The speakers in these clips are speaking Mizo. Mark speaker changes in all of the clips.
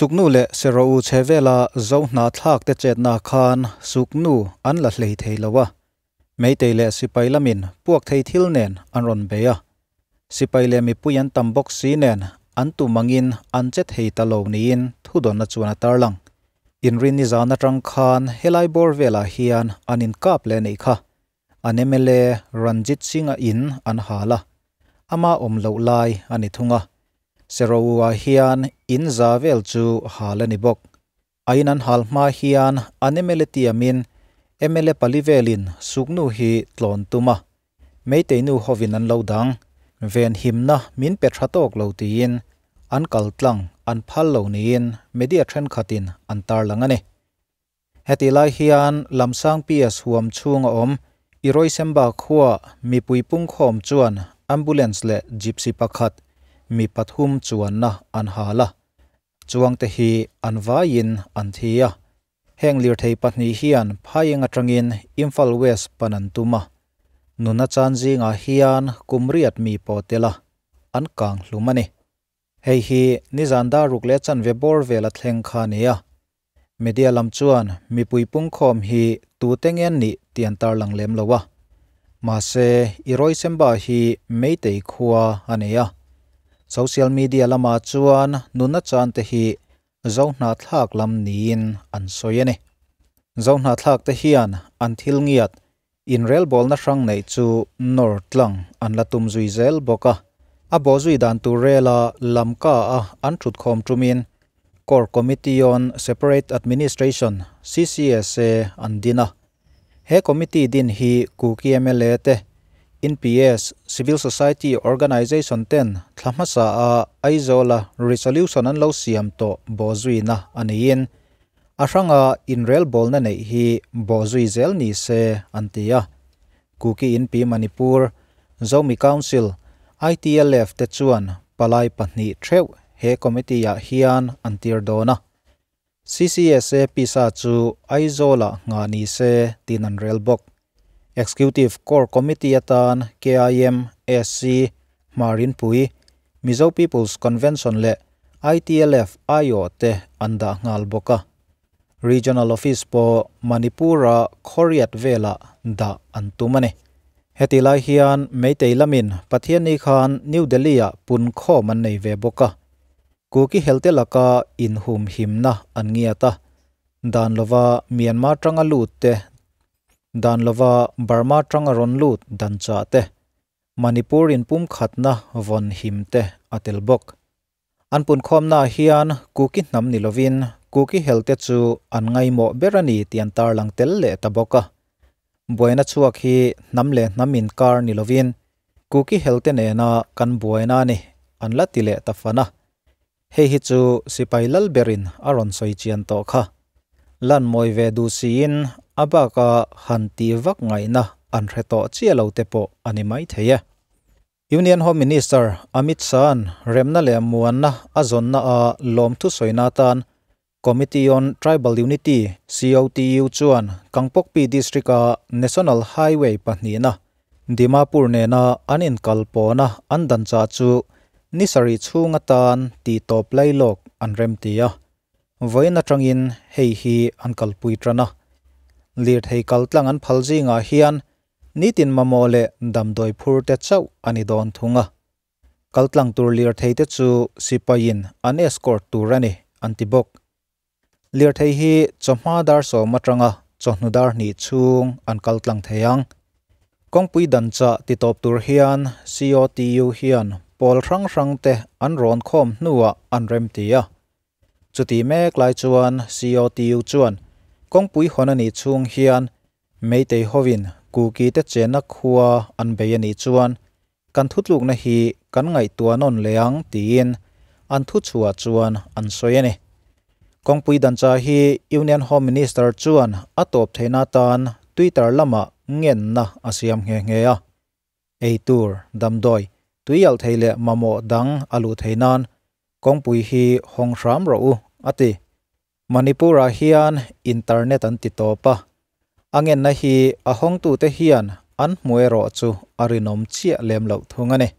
Speaker 1: Suknu leh Seraw chhehvela Zo hnahthlak te chetna khan Suknu an la hlei thei lo a, Meitei leh sipai lamin puak thei thil nen an rawn bei a, sipai leh mipui an tam bawk si nen an tum angin an che thei ta lo niin thudawnna chuan a tarlang. Inrinni zan atang khan helai bawr velah hian an inkap leh neih kha an mla Ranjit Singh-a in an hal a, ama awm loh lai a ni thung a. Serow-ah hian in za vel chu hal a ni bawk. A in an hal hma hian an mla tiamin mla pali velin suknu hi tlawn tum a, Meitei nu hovin an lo dang, venhimna min pe tha tawk lo tiin an kal tlang an phal lo niin media thenkhatin an tarlang a ni. Hetih lai hian Lamsang PS huam chhunga awm Iroisemba khua mipui pungkhawm chuan ambulance leh gypsy pakhat mi pathum chuanna an hal a, chuangte hi an vaiin an thi a. Heng lirthei pahnih hian phaieng atangin Imphal West pan an tum a, nuna chan zingah hian kum riat mi pawh tel a, an kang hlum a ni. Hei hi nizan dar ruk leh chanve bawr vel a thleng kha a ni a. Media lam chuan mipui pungkhawm hi tute nge an nih tih an tarlang lem lo a. Mahse, Iroisemba hi Meitei khua a ni a. Social media lamah chuan nuna chante hi Zohnahthlak lam niin an sawi a ni. Zohnahthlak te hian an thil ngiat inrelbawlna hrang neih chu nawr tlang an la tum zui zel bawk a. A bawhzui dan tur rela Lamka a an thutkhawm tumin Core Committee on Separate Administration, CCSA, an din a. He committee din hi Kuki mla te, NPS, Civil Society Organisation ten thla hmasa a Aizawl-a resolution an lo siam tawh bawhzuina a neiin a hranga inrelbawlna neih hi bawhzui zel ni se an ti a. Kuki Inpi Manipur, Zomi Council, ITLF te chuan palai pahnih theuh he committee-ah hian an tir dawn a. CCSA pisa chu Aizawl-ah nghah ni se tiin an rel bawk. Executive Core Committee atan KIM, SC, Hmarinpui, Mizo People's Convention leh ITLF aiawh te an dah nghal bawk a. Regional Office pawh Manipur-a Khawriat velah dah an tum a ni. Heti lai hian Meitei lamin Pathianni khan New Delhi-ah punkhawm an nei ve bawk a. Kuki helte laka inhumhimna an ngiat a, dan lova Myanmar tanga lut te, dan lova Burma tanga rawn lut dan chah te, Manipur inpumkhatna vawn him te a tel bawk. An punkhawmnaah hian Kuki hnam ni lovin Kuki helte chu an ngaimawh ber a ni tih an tarlang tel leh ta bawk a. Buaina chhuak hi hnam leh hnam inkar ni lovin Kuki helte nena kan buaina a ni, an la ti leh ta fan a. Hei hi chu sipai lal berin a rawn sawi chian tawh kha. Lan mawi ve duh siin a baka han tih vak ngaihna an hre tawh chiah lo te pawh a ni maithei e. Union Home Minister Amit Shah-a'n remna leh muanna a zawnna a lawmthu sawina atan Committee on Tribal Unity, COTU, chuan Kangpokpi District-a National Highway pahnihna, Dimapur nena an inkalpawna an dan chah chu ni sarih chhung atan tihtawp lailawk an remti a. Vawiin atangin hei hi an kalpui tan a. Lirthei kaltlang an phal zingah hian nitin mamawh leh damdawi phur te chauh a ni dawn thung a. Kaltlang tur lirthei te chu sipaiin an escort tur a ni, an ti bawk. Lirthei hi chawhma dar sawm atanga chawhnu dar hnih chhung an kaltlang thei ang. Kawngpui dan chah ti tawp tur hian COTU hian pawl hrang hrang te an rawn khawm hnuah an remti a. Chuti mek lai chuan COTU chuan kawngpui hawn a nih chhung hian Meitei hovin Kuki te chenna khua an bei a nih chuan kan thutlukna hi kan ngaihtuah nawn leh ang tiin an thuchhuah chuan an sawi a ni. Kawngpui dancha hi Union Home Minister chuan a tawp theihna atan Twitter lamah ngenna a siam nghe nghe a. Eitur, damdawi, tuialh thei leh mamawh dang a luh theih nan kawngpui hi hawng hram rawh u, a ti. Manipur-ah hian internet an ti tawp a, a ngenna hi a hawngtute hian an hmu erawh chu a rinawm chiah lem loh thung a ni.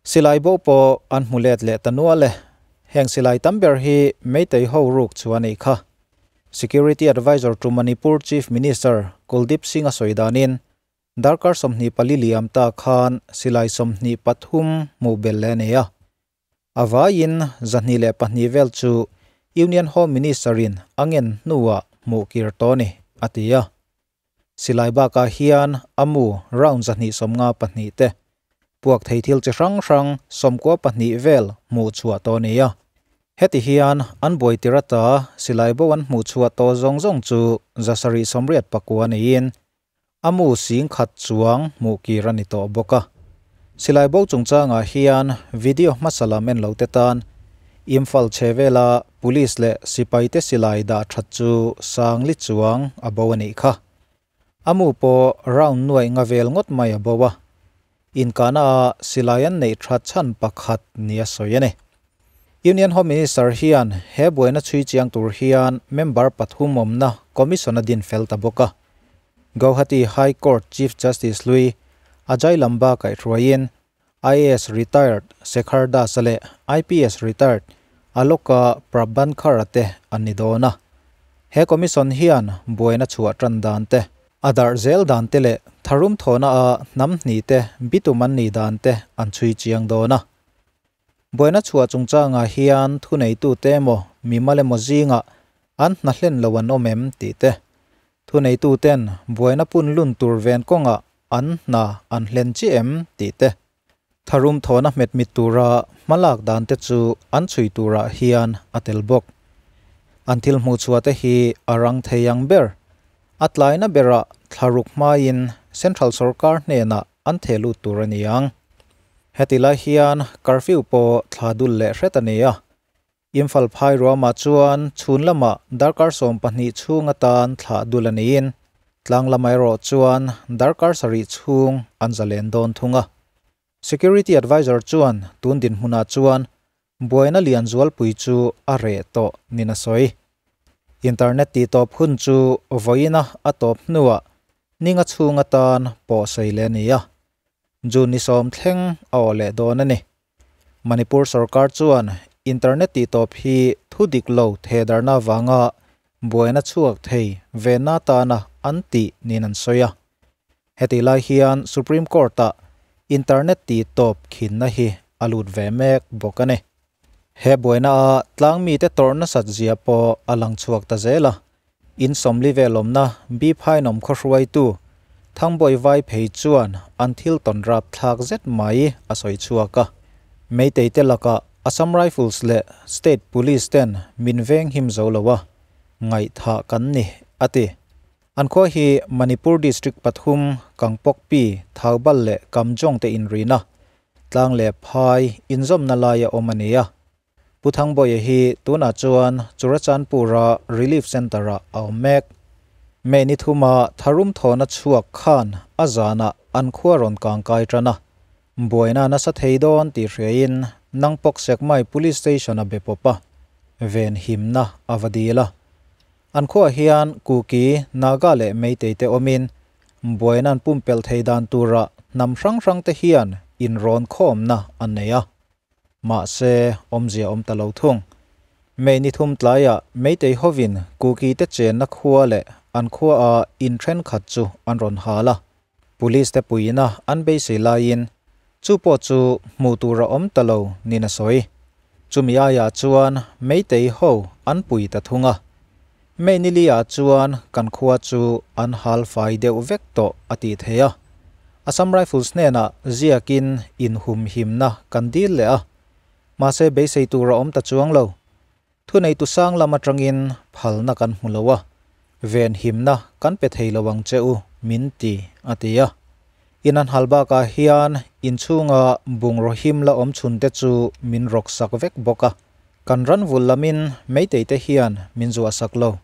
Speaker 1: Silai bo pawh an hmu let leh ta nual e. Heng silai tam ber hi Meitei ho ruk chu a nih kha. Security Adviser to Manipur Chief Minister Kuldeep Singh a sawi danin, darkar 24 liam ta khan silai 23 hmuh belh leh a nei a. A vaiin 202 vel chu Union Home Minister-in a ngen hnuah hmuh kir tawh a ni, a ti a. Silai bakah hian a mu round 152 te, puak thei thil chi hrang hrang 92 vel hmuh chhuah tawh a ni a. Heti hian an buai tir ata silai bo an hmuh chhuah tawh zawng zawng chu 789 niin a mu 10,000 chuang hmuh kir a ni tawh bawk a. Silai bo chungchangah hian video hmasa lam en lo te tan Imphal chhevela Police leh sipaite silai dah that chu 4000 chuang a bo a nih kha. A mu pawh round nuaih nga vel ngawt mai a bo a. Inkahna ah silai an neih that chhan pakhat ni a sawi a ni. Union Home Minister hian he buaina chhui chiang tur hian member pathum awmna Commission a din fel ta bawk a. Gauhati High Court Chief Justice hlui Ajay Lamba kaihhruaiin IAS Retired Shekhar Das-a leh IPS Retired Aloka Prabhankar-a te an ni dawn a. He Commission hian buaina chhuah tan dan te, a darh zel dan te leh tharum thawhna a hnam hnih te bitum an nih dan te an chhui chiang dawn a. Buaina chhuah chungchangah hian thuneitute emaw mimal emaw zingah an hna hlen lo an awm em tih te, thuneituten buaina pun lun tur ven kawngah an hna an hlen chiah em tih te, tharum thawhna hmet mit tura hmalak dan te chu an chhui turah hian a tel bawk. An thil hmuh chhuah te hi a rang thei ang ber. A tlaina berah thlaruk hmain Central sorkar hnenah an theh lut tur a ni ang. Heti lai hian curfew pawh thla dul leh hret a ni a. Imphal phai ruamah chuan chhun lamah darkar 12 chhung atan thla dul a niin, tlang lamah erawh chuan darkar 7 chhung an zalen dawn thung a. Security Adviser chuan tun dinhmunah chuan buaina lian zualpui chu a reh tawh nin a sawi. Internet tih tawp hun chu vawiina a tawp hnuah ninga chhung atan pawh sawi leh a ni a. June ni 10 thleng a awh leh dawn a ni. Manipur sorkar chuan internet tih tawp hi thu dik lo thehdarna avanga buaina chhuak thei venna tana an tih niin an sawi a. Heti lai hian Supreme Court-ah internet tih tawp khinna hi a lut ve mek bawk a ni. He buaina a tlang mite tawrh nasat zia pawh a lang chhuak ta zel a. In 40 vel awmna Biphainawm khawhruaitu Thangbawi vai phei chuan an thil tawn rap thlak zet mai a sawi chhuak a. Meitei te lakah Assam Rifles leh State Police ten min veng him zo lo a, ngaihthah kan ni, a ti. An khua hi Manipur District pathum Kangpokpi, Thoubal leh Kamjong te inrina, tlang leh phai inzawmna laia awm a ni a. Pu Thangbawi hi tunah chuan Churachandpur-a Relief Centre-ah a awm mek. May ni thuma tharum thawhna chhuak khan a zanah an khua rawn kangkai tan a. Buaina nasa thei dawn tih hriain Nangpawk Sekmai Police Station a be pawp a, ven himna a va dil a. An khuaah hian Kuki, Naga leh Meitei te awmin buaina an pumpelh thei dan turah hnam hrang hrang te hian inrawn khawmna an nei a. Mahse, awmzia awm ta lo thung. May ni thum tlaiah Meitei hovin Kuki te chenna khua leh an khuaa in thenkhat chu an rawn hal a. Police te puiina an beisei laiin chu pawh chu hmuh tur a awm ta lo niin a sawi. Chumi aiah chuan Meitei ho an pui ta thung a. May ni liah chuan kan khua chu an hal fai deuh vek tawh a tih thei a. Assam Rifles hnenah ziakin inhumhimna kan dil leh a. Mahse beisei tur a awm ta chuang lo. Thuneitu sang lam atangin phalna kan hmu lo a, venhimna kan pe thei lo ang che u min ti, a ti a. In an hal bakah hian inchhunga bungraw him la awm chhun te chu min rawk sak vek bawk a. Kan ran vul lamin Meitei te hian min zuah sak lo.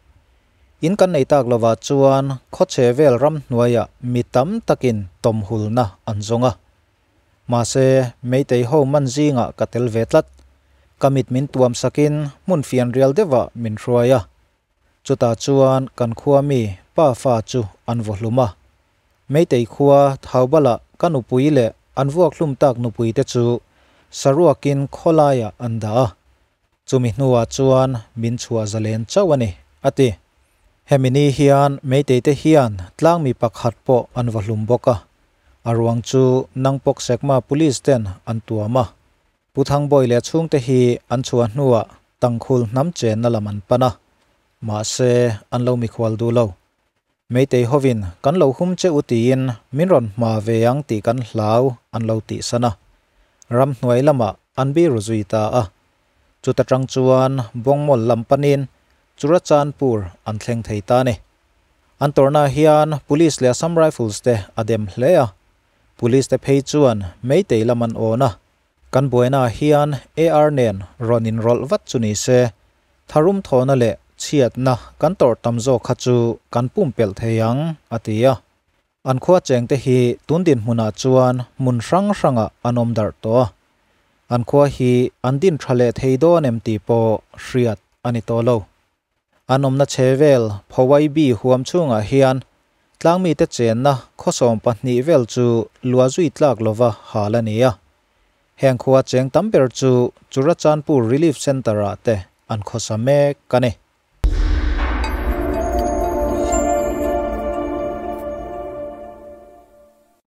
Speaker 1: In kan nei tak lovah chuan khawchhe vel ram hnuaiah mi tam takin tawmhulna an zawng a. Mahse, Meitei ho man zingah ka tel ve tlat. Ka mit min tuam sakin hmun fian rial deuhah min hruai a. Chutah chuan kan khua mi pa fa chu an vaw hlum a. Meitei khua Thaubalah ka nupui leh an vuak hlum tak nupui te chu saruakin khawlaiah an dah a. Chumi hnuah chuan min chhuah zalen chauh a ni, a ti. Hemi ni hian Meitei te hian tlangmi pakhat pawh an vaw hlum bawk a, a ruang chu Nangpok Sekma Police ten an tuam a. Pu Thangbawi leh a chhungte hi an chhuah hnuah Tangkhul hnam chenna lam an pan a, mahse an lo mikhual duh lo. Meitei hovin kan lo hum che u tiin min rawn hma ve ang tih kan hlau an lo tihsan a, ramhnuai lamah an biru zui ta a. Chuta tang chuan Bawngmawl lam panin Churachandpur an thleng thei ta a ni. An tawrhnaah hian Police leh Assam Rifles te a dem hle a, Police te phei chuan Meitei lam an awn a, Kan buainaah hian AR nen rawn inrawlh vat chu ni se, tharum thawhna leh chhiatna kan tawrh tam zawk kha chu kan pumpelh thei ang, a ti a. An khua chengte hi tun dinhmunah chuan hmun hrang hrangah an awm darh tawh a. An khua hi an din tha leh thei dawn em tih pawh hriat a ni tawh lo. An awmna chhe vel Phawai Bi huam chhungah hian tlangmite chenna khawsawm pahnih vel chu luahzui tlak lova hal a ni a. Heng khua cheng tam ber chu Churachandpur Relief Centre-ah te an khawsa mek a ni.